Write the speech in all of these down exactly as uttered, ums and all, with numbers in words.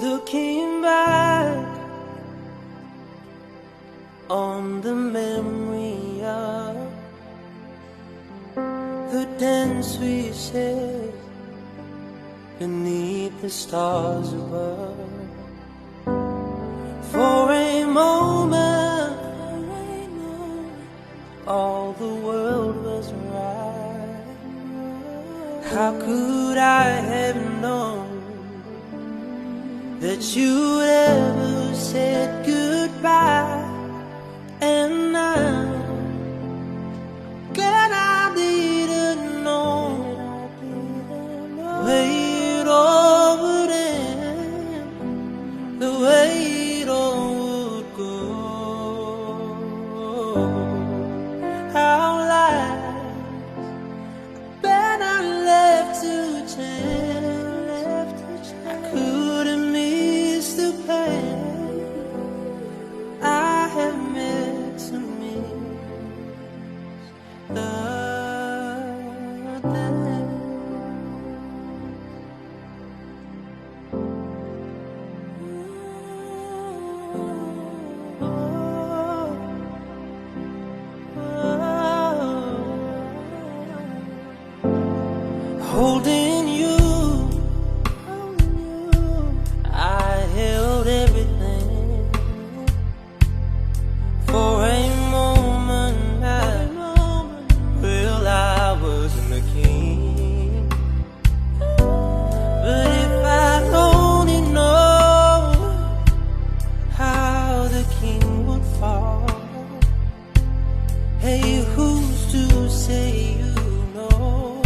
Looking back on the memory of the dance we shared beneath the stars above. For a moment, all the world was right. How could I have known that you'd ever said goodbye? And I'm glad I didn't know the way it all would end, the way it all would go. Our lives better left to chance. I couldn't miss the pain I have meant to miss the day. Holding you, I held everything. For a moment, I, well, I was the king. But if I only know how the king would fall, hey, who's to say you know?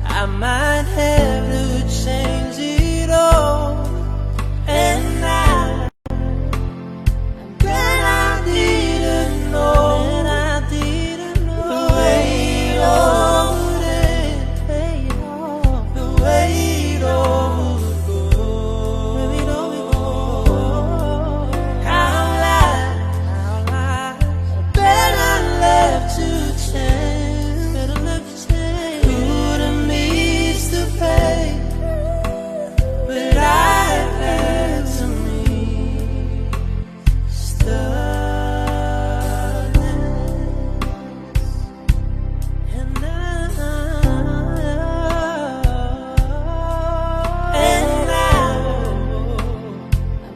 I might have to change it all. And I Then I didn't know, then I didn't know the way it all would end, the way it all would go. How life better left to chance. Couldn't miss the pain, but I had to meet the lens. And I, and I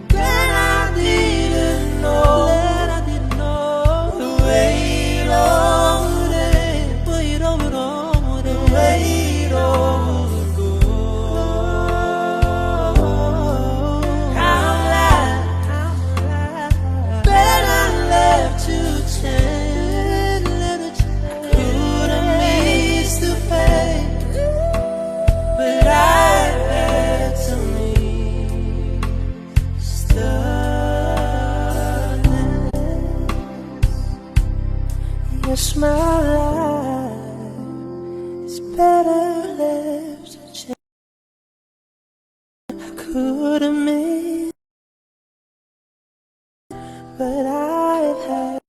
Then I didn't know, then I didn't know the way it all would end, the way it all would, all would end, the way it all would go. How life, how life better left to chance. Couldn't miss the pain, but I had to meet Stardust. Yes, my life is better left to chance. I could have made, but I had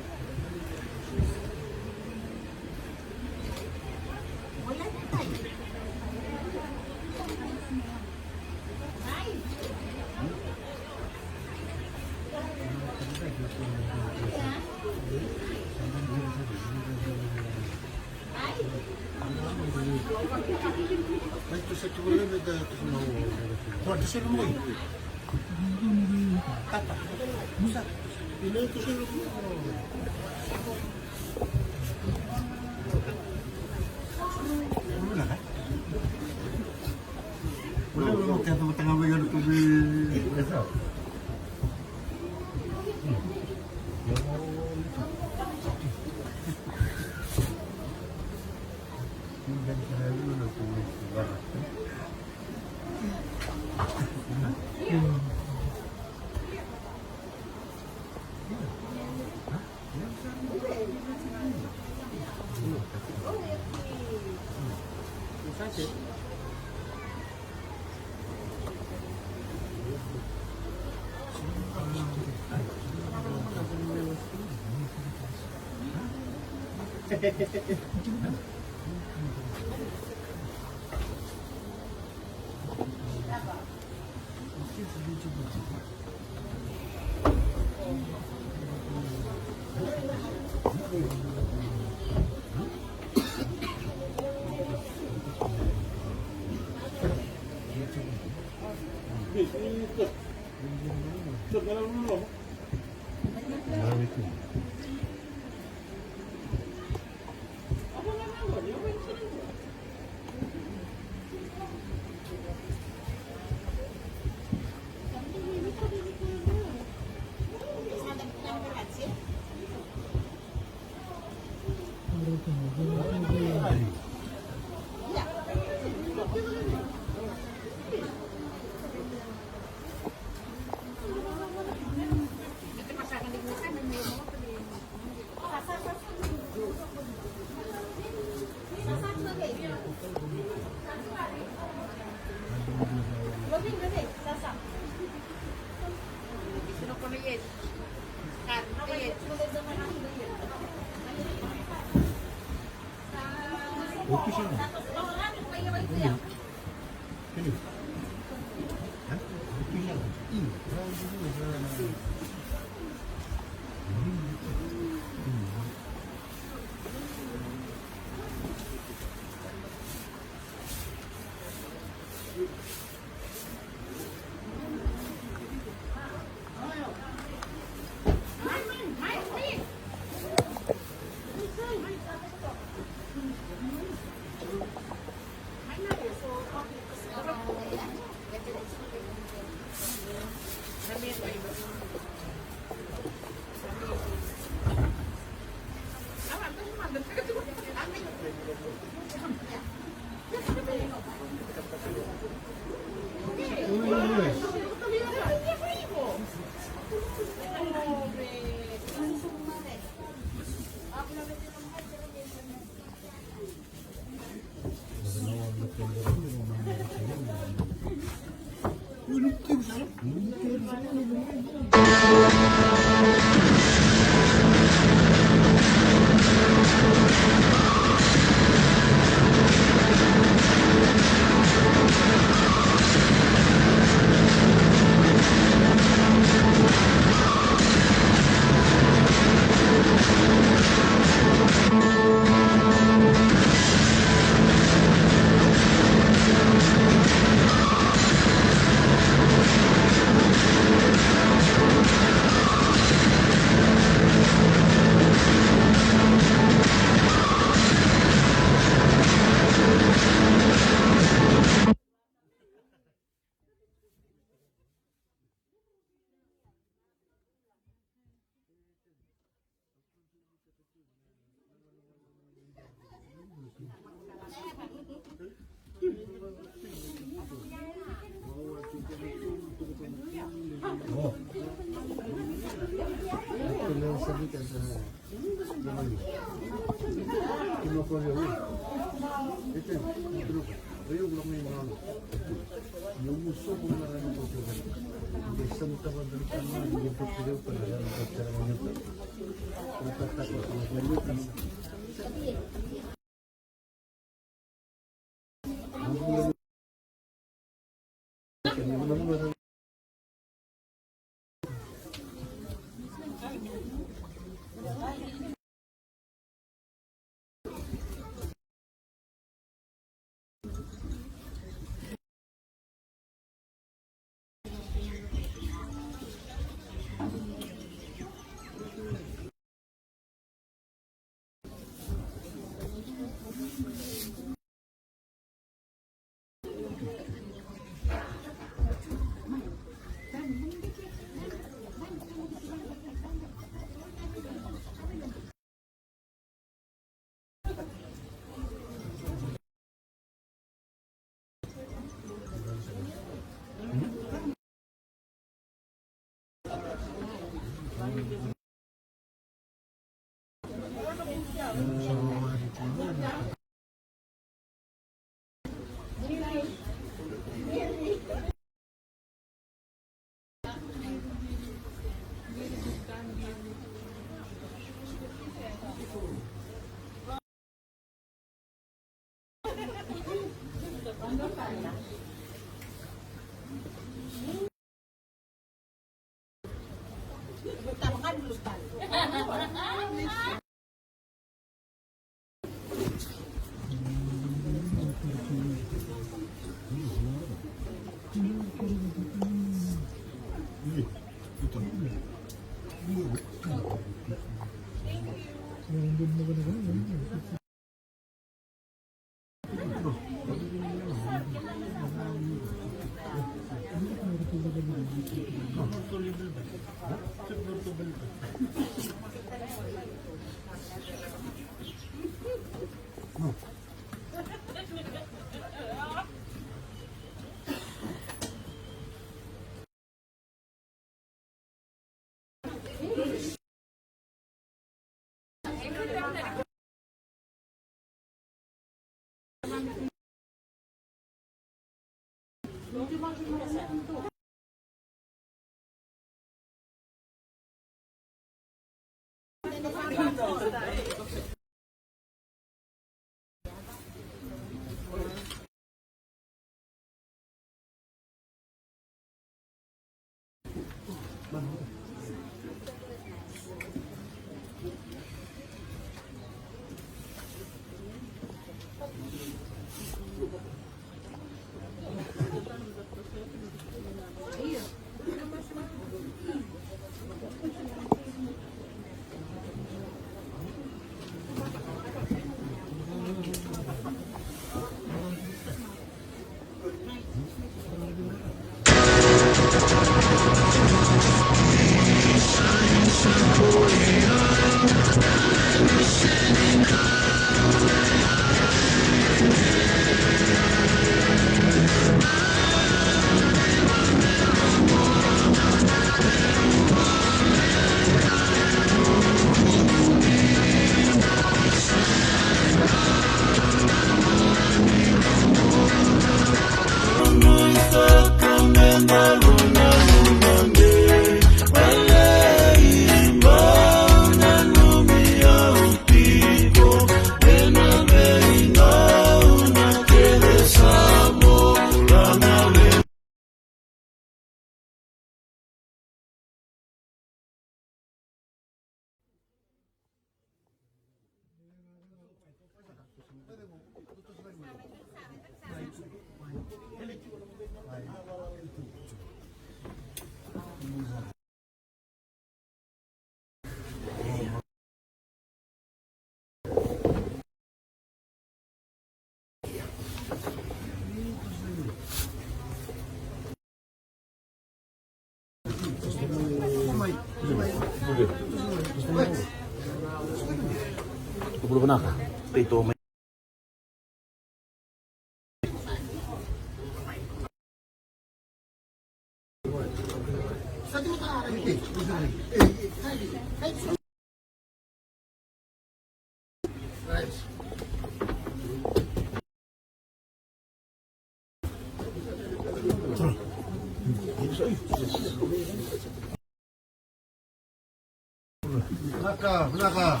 Vinaka, vinaka.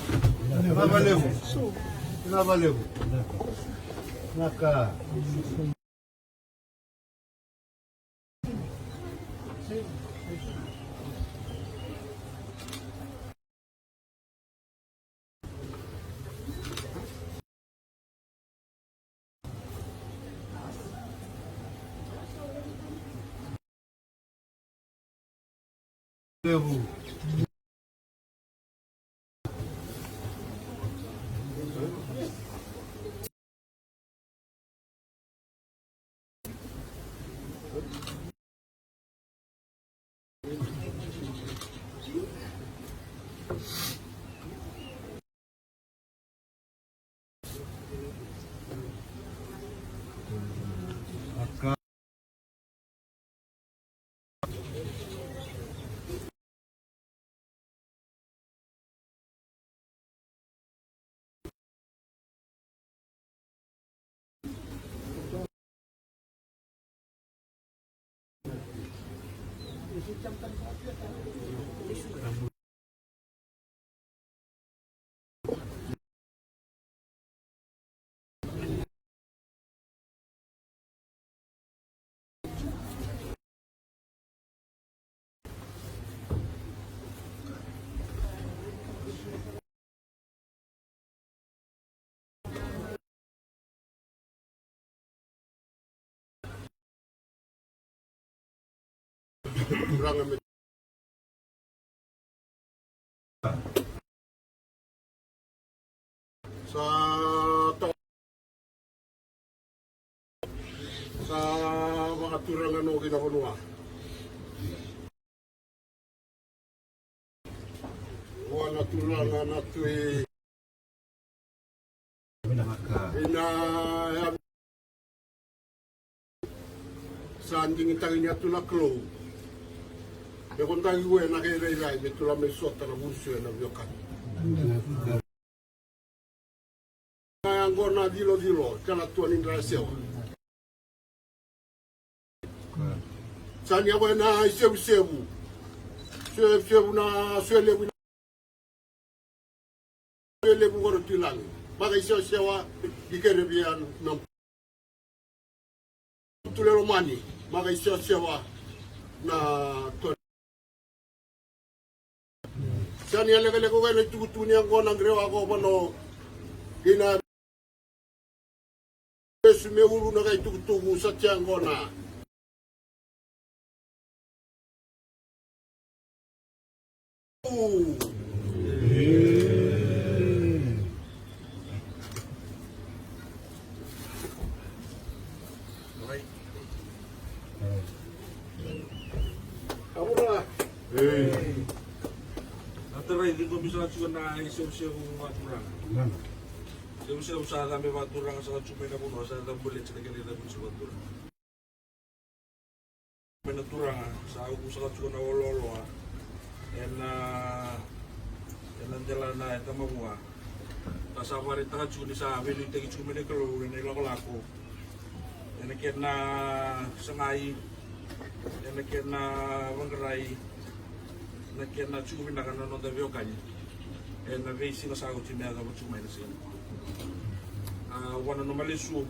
Vinaka vakalevu. Vinaka vakalevu. Vinaka. Levu. Sa ta-, sa vakaturaga na vanua. Vua na turaga na tui. Ina ya sa digitaki ni atu na Kalou. Me ko dagi ue na kei rairai me tula mai sota na vusu ena viokani. Na yago na cilocilo, kena tua ni dra sewa. Sa ni yago ena isevusevu. Sevusevu na sue levu na sue levu qoro tu i lagi. Maka isewasewa, i kere via na Tulelo mani, maka isewasewa na tua. Sa ni a lekaleka koya na itukutuku ni yaqona qrewa ko vano. Ina vesu me uru na ka itukutuku sa ti yaqona. Abura. Ei. Na tarai, ciqomi saka tiko na isevusevu vakaturaga. Nana. Sevusevu sa cabe vakaturaga, saka tiko mai na vanua, sa cabe baleti na kena icavuti vakaturaga. Mai na turaga, sa uku saka tiko na olooloa. Ena, ena dela na e tamavua. Ka sa vakaraitaka tiko ni sa veiliutaki tiko mai na Kalou ena ilakolako, ena kena sagai, ena kena vaqarai, na kena tiko vinaka na noda veiwekani ena veisiga sa oti me yacova tiko mai na siga nikua. A, vua na noma lesu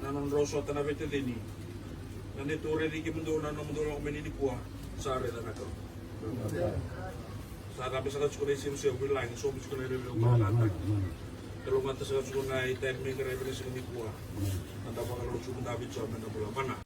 na nodrau sota na veitacini. Na neitou raici kemudou na nomudou lako mai ni nikua, sa raica na Kalou. Sa cabe saka tiko na isevusevu i lagi, sobu tiko na irevi. Kalougata saka tiko na itari me qaravi na siga nikua. Na da vakarau tiko, da vei tiko me na bula mana.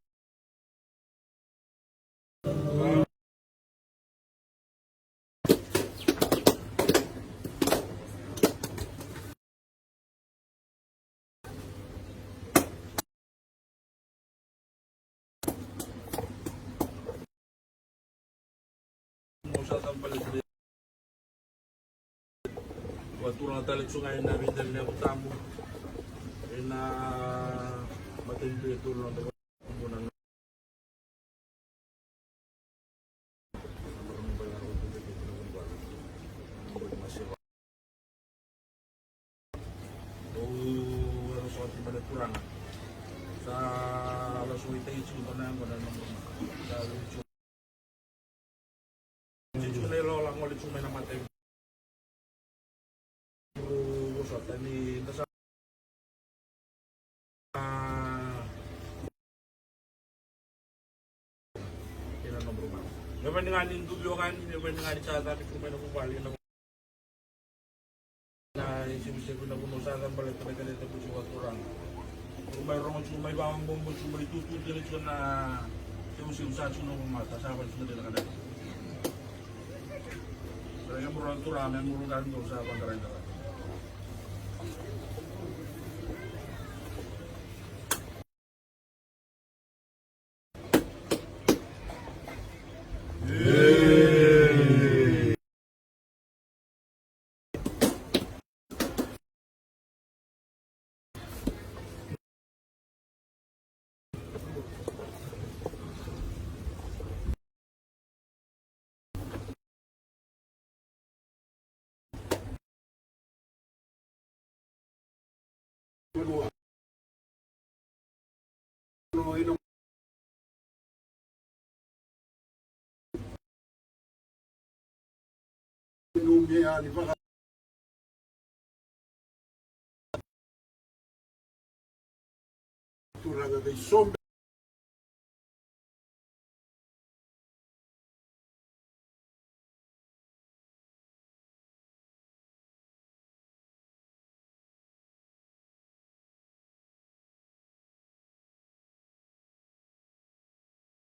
Vakaturaga tale tiko ga ena veidela ni Yalo Tabu ena matanitu e tolu na Au era soti mai na turaga. Sa lasutaki tiko na yaqona na noqu. Sa vei tiko. Tiko na ilola gole tiko mai na mata. Ru vosota ni da sa Ina nomba ruma. Me vani ga ni duvi o gani, me vani ga ni sa cabe tu mai na vuvale na isevusevu na vanua sa cabe baleta na kena itabuti vakaturaga. Ruma e rogo tu mai vakabobo tu mai tutu dina tu na isevusevu sa tu na vumata sa vani tu na dina kana. Sa ia muru na turaga me muru ga ni sa vakarai dara. Turaga vei sobe.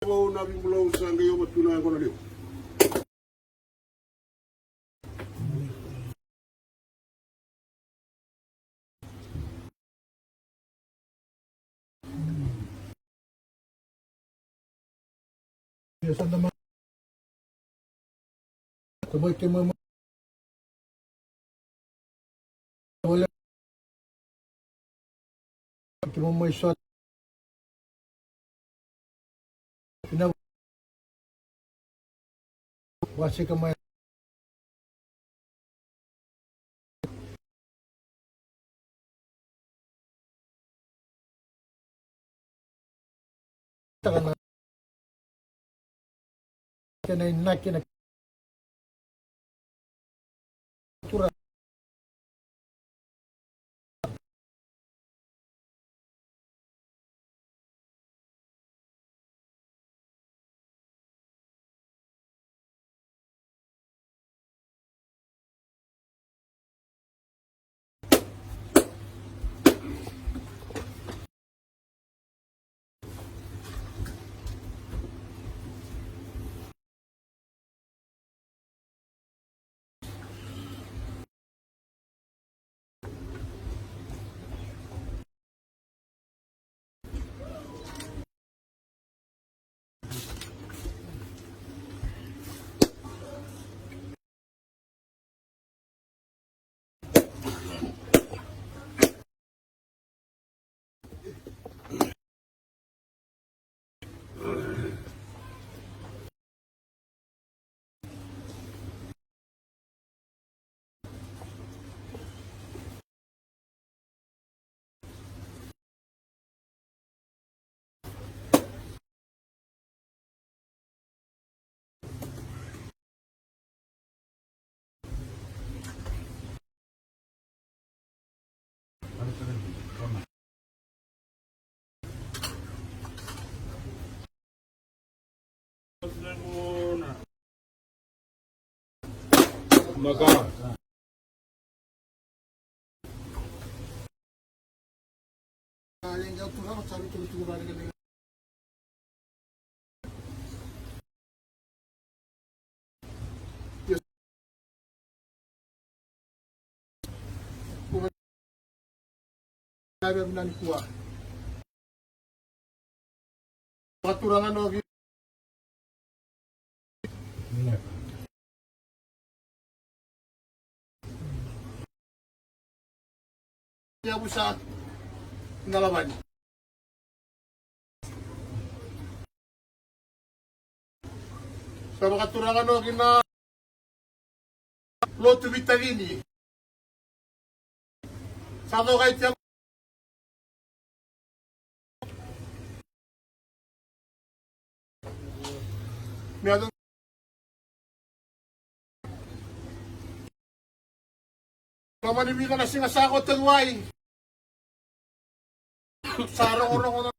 Vou na vibulou sa qai ova tu na yaqona levu. Ia sa da ma ka mai ke mai mai. Wale ke mai mai sot. Ina wasika mai. Taka na kena inaki na tura. Vakaturaga noqu yavusa na lavani. Sa vakaturaga noqu na lotu vitacini. Sa coka i tia me a loma ni vica na siga sa koto i wai. Sa rogorogo na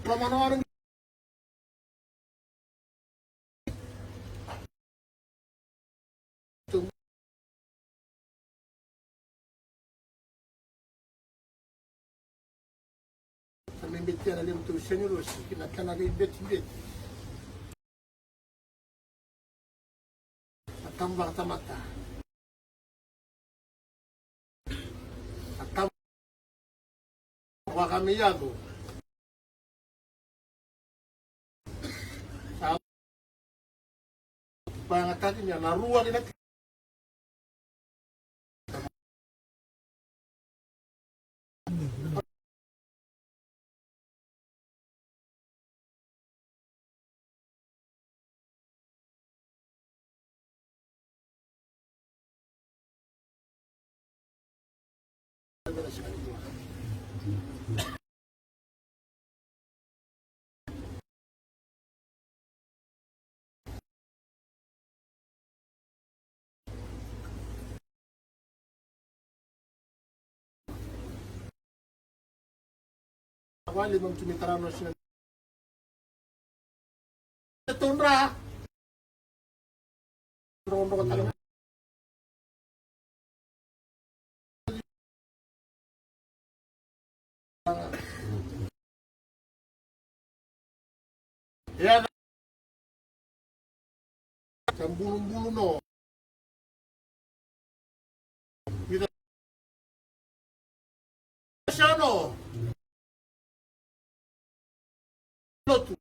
loma na oro. Sa me betia na levu tu senirosi ki na kana vei betibeti. Na tabu vakatamata. Na tabu vaka me yaco. Sa vakayagataki ni a na rua kina. Vale, mam tumi tarano sina. Tondra. Tondra, tondra. Ia, sa bulubulu no. Ida sa no. Lotu.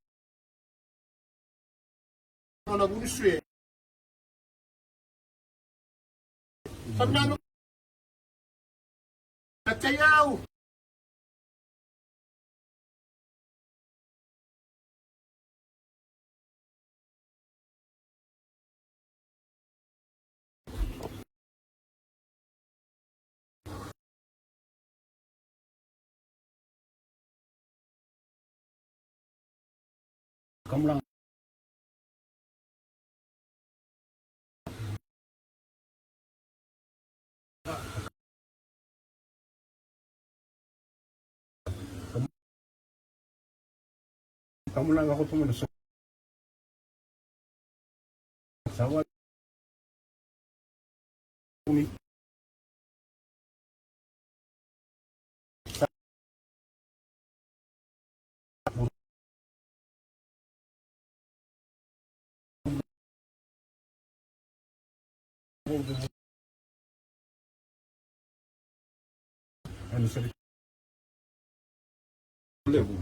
Nona vunusue. Sa vinaka. Ka tei au. Kamu lako. Kamu lako tu mana so. Sawa. Levu.